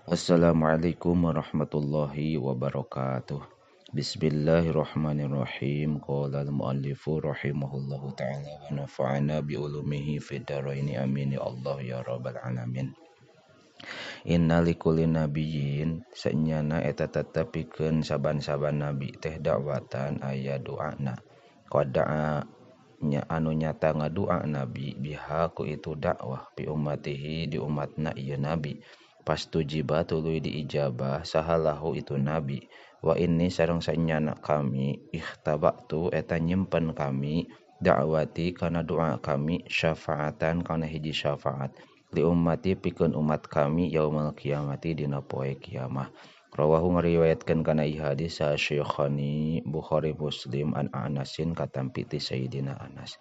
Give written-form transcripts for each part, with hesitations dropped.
Assalamualaikum warahmatullahi wabarakatuh. Bismillahirrahmanirrahim. Qala al-muallifu rahimahullahu ta'ala wa nafa'ana bi ulumihi fid dharaini amin ya Allah ya rabbal alamin. Inna likulli nabiyyin sanyana eta tetep pikeun saban-saban nabi teh dakwatan aya doana. Qad da'a nya anu nyata ngadua nabi biha ku itu dakwah bi ummatihi di umatna ieu nabi. Pastujiba tuluy diijabah sahalahu itu nabi. Wa inni sareng sanyana kami ikhtabatu eta nyimpen kami dakwati kana doa kami syafaatan kana hiji syafaat li ummati pikeun umat kami yaumal kiamati dina poe kiamah. Rawahu ngariwayatkeun kana ieu hadis Syekhani Bukhari Muslim an Anasin katampi ti Sayyidina Anas.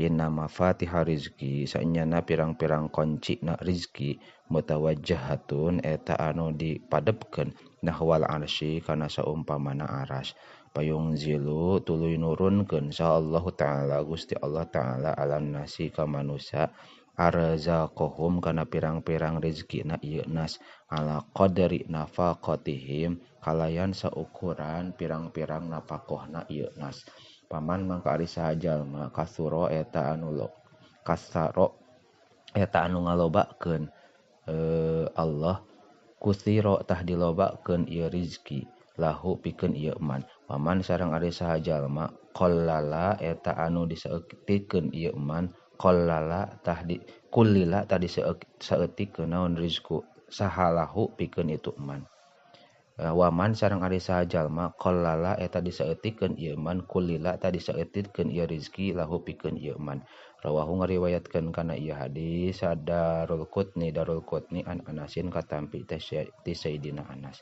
Inna mafatihah rizki sanyana pirang-pirang kunci na rizki mutawajjahatun eta anu dipadepkeun nahwal arsy kana saumpamana aras. Payung zilu tuluy nurunkeun sa Allah Ta'ala Gusti Allah Ta'ala alam nasi ka manusia arzaqahum kana pirang-pirang rezekina ieu nas ala qadri nafaqatihim kalayan saukuran pirang-pirang napakohna ieu nas. Paman mangka ari saha jalma kasuro eta anu lo kasaro eta anu ngalobakeun Allah kusiro tah dilobakeun ieu rizki lahu pikeun ieu man. Paman sareng ari saha jalma qallala eta anu disaeutikeun ieu man qallala tah di kullila tah disaeutikeun naon rizku sahalahu pikeun itu man. Waman sareng ari saha jalma qallala eta disaeutikeun ieu man kullila tah disaeutikeun ieu rizki lahu pikeun ieu man. Rawahu ngariwayatkeun kana ieu hadis Darul Qutni an Anasin katampi ti Sayyidina Anas.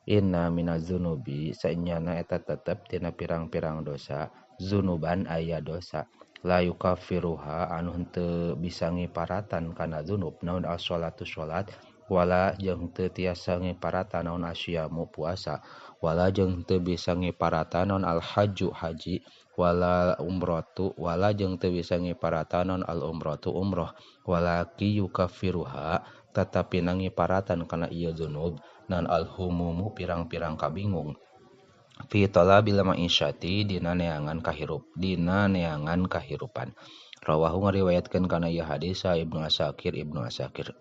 Inna minaz dzunubi sanyana eta tetep tina pirang-pirang dosa dzunuban aya dosa la yukaffiruha anu henteu bisa ngiparatan kana dzunub naon as-sholatu sholat wala jeung teu tiasa ngiparatan naon asyamu puasa wala jeung teu bisa ngiparatan naon al-hajju haji wala umratu wala jeung teu bisa ngiparatan naon al-umratu umroh walaki yukaffiruha tatapi ngiparatan kana ieu dzunub naon al-humumu pirang-pirang kabingung fi talabil ma'isyati dina neangan kahirup dina neangan kahirupan. Rawahu ngariwayatkeun kana ieu hadis Ibnu Asakir.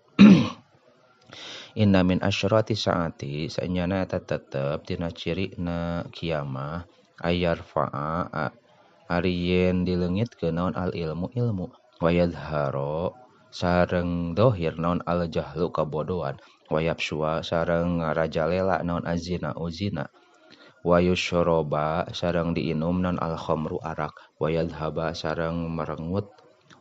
Inna min asyrati saati sanyana eta tetep dina cirina kiamah ayarfa'a ari yen dileungitkeun naon al ilmu ilmu wa yadharo sareng dohir naon al jahlu kabodohan wa yabsua sareng ngarajalela naon azina uzina wa yusyroba sareng diinum naon al khamru arak wa yadhaba sareng merengut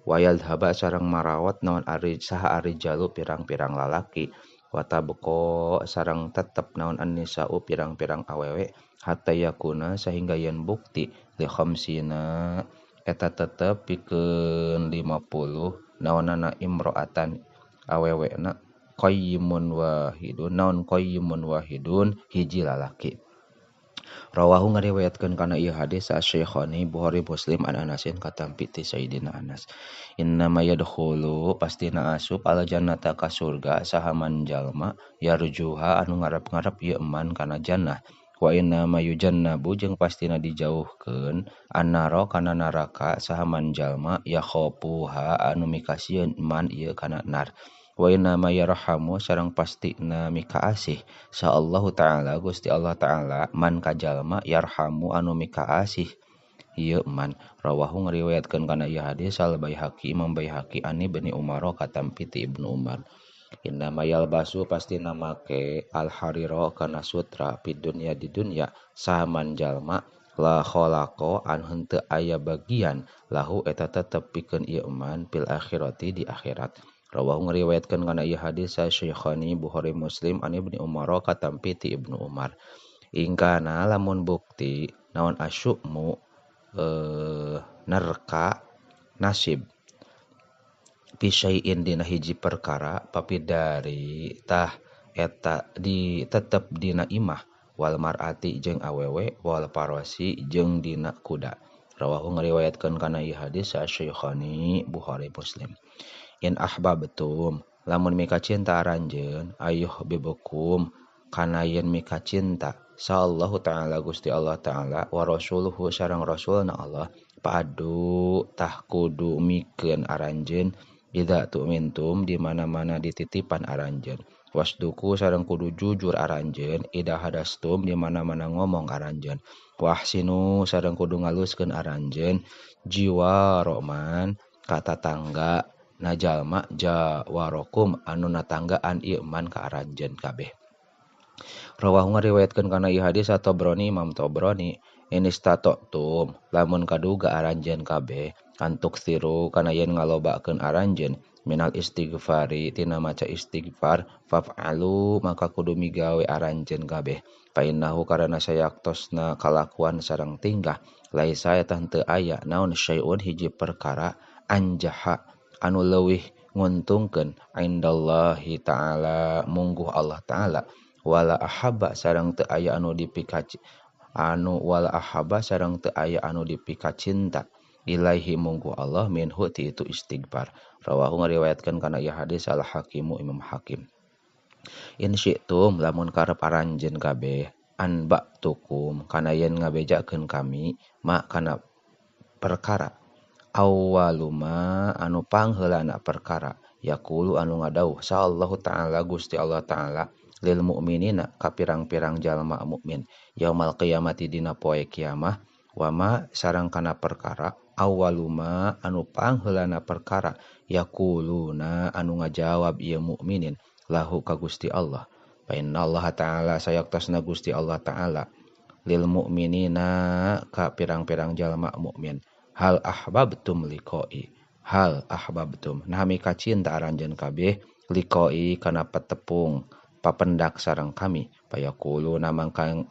wa yadhaba sareng marawat naon ari saha ari jalu pirang-pirang lalaki wa tabqa sareng tetep naon an-nisa'u pirang-pirang awewe hatta yakuna sehingga yen bukti li khamsina eta tetep pikeun 50 naonana imro'atan awewena qayyimun wahidun naon qayyimun wahidun hiji lalaki. Rawahu ngariwayatkeun kana ieu hadis Syekhani Bukhari Muslim an Anasin katampi ti Sayyidina Anas. Innama yadkhulu pastina asup al jannata ka surga saha man jalma yarjuha anu ngarep-ngarep ieu man kana jannah wa inna ma yujannabu jeung pastina dijauhkeun annara kana neraka saha man jalma yakhafuha anu mikasieun man ieu kana nar. Wa inna ma yarhamu sareng pastina mikaasih sa Allah Ta'ala Gusti Allah Ta'ala man kajalma yarhamu anu mikaasih ieu man. Rawahu ngariwayatkeun kana ieu hadis Al Baihaqi Imam Baihaqi an Ibni Umar katampi ti Ibnu Umar. Inna ma yalbasu pastina make al harira kana sutra fid dunya di dunya sahaman jalma la khalaqa an henteu aya bagian lahu eta tetep pikeun ieu man fil akhirati di akhirat. Rawahu ngariwayatkeun kana ieu hadis Syekhani Bukhari Muslim an Ibni Umar katampi ti Ibnu Umar. Ingkana lamun bukti naon asyukmu nerka nasib pisyai'in dina hiji perkara papidari tah eta di tetep dina imah wal mar'ati jeung awewe wal parasi jeung dina kuda. Rawahu ngariwayatkeun kana ieu hadis Syekhani Bukhari Muslim. In ahbabtum lamun mika cinta aranjeun ayuh bibukum kana yen mika cinta sallallahu ta'ala Gusti Allah ta'ala wa rasuluhu sareng rasulna Allah padu tah kudu mikeun aranjeun idza tu'mintum di mana-mana dititipan aranjeun wasduku sareng kudu jujur aranjeun idza hadastum di mana-mana ngomong aranjeun wahsinu sareng kudu ngaluskeun aranjeun jiwa roman ka tatangga najalma jawarokum anu natanggaan ieu man ka aranjeun kabeh. Rawahu ngariwayatkeun kana ieu hadis At-Tabrani Imam Tabrani inistatotum lamun kaduga aranjeun kabeh antuk siru kana yen ngalobakeun aranjeun minal istighfari tina maca istighfar faf'alu maka kudu migawe aranjeun kabeh fa innahu karana sayaktosna kalakuan sareng tingkah laisa eta henteu aya naon syai'un hiji perkara anjaha anu leuwih nguntungkeun indallahi ta'ala mungguh Allah ta'ala wala ahaba sareng teu aya anu dipikaci anu wala ahaba sareng teu aya anu dipikacinta ilaihi mungguh Allah minhu ti itu istighfar. Rawahu ngariwayatkeun kana ieu hadis Al Hakimu Imam Hakim. In syi'tum lamun karep aranjeun kabeh anba'tukum kana yen ngabejakeun kami ma kana perkara awwaluma anu pangheulana perkara yaqulu anu ngadauh sallallahu ta'ala Gusti Allah ta'ala lil mu'minina ka pirang-pirang jalma mukmin yaumal qiyamati dina poe kiamah wama sareng kana perkara awwaluma anu pangheulana perkara yaquluna anu ngajawab ieu mukminin lahu ka Gusti Allah fa innallaha ta'ala sayaktosna Gusti Allah ta'ala lil mu'minina ka pirang-pirang jalma mukmin hal ahbabtum liqa'i hal ahbabtum nah mika cinta aranjeun kabeh liqa'i kana petepung papendak sareng kami payaqulu mangka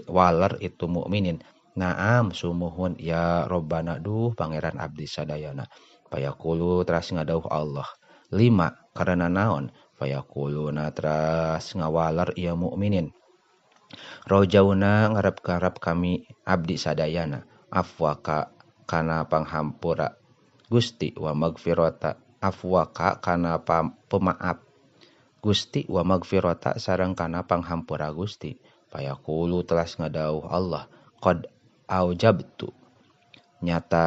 waler itu mukminin naam sumuhun ya robbana duh pangeran abdi sadayana payaqulu teras ngadauh Allah lima karena naon fayaquluna teras ngawaler ieu mukminin rojauna ngarep-ngarep kami abdi sadayana afwaka kana panghampura Gusti wa magfirata afwaka kana pemaaf Gusti wa magfirata sareng kana panghampura Gusti fayaqulu telas ngadauh Allah qad aujabtu nyata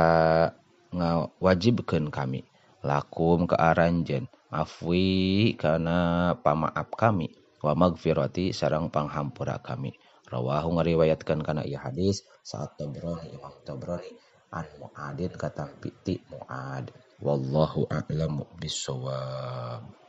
ngawajibkeun kami lakum ka aranjeun afwi kana pamaaf kami wa magfirati sareng panghampura kami. Rawahu ngariwayatkeun kana ieu hadis Sa'ad Tabrani Imam Tabrani an Mu'adin katampi ti Mu'ad. Wallahu a'lamu bissawab.